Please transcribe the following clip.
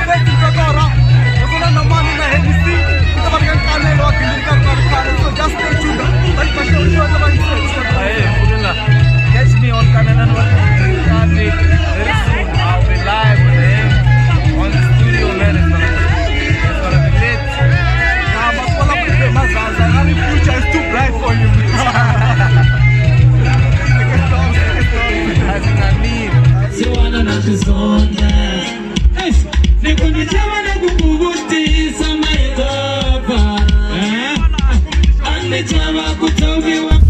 Fest Ntotora naswona na mani na Hennessy ku ta va ri ka nkanelo wa gingiriko ri nga ri khale, so just stay tuned. Hey, Fulula. Catch me on Kananan Very soon. I'll be live with him on the studio, man. It's gonna be lit. Mazaza ari future is too bright for you. As in, I mean. Siwana na kuzonda nikunichava na kukuvutisa maikova, anichava kutoviwa.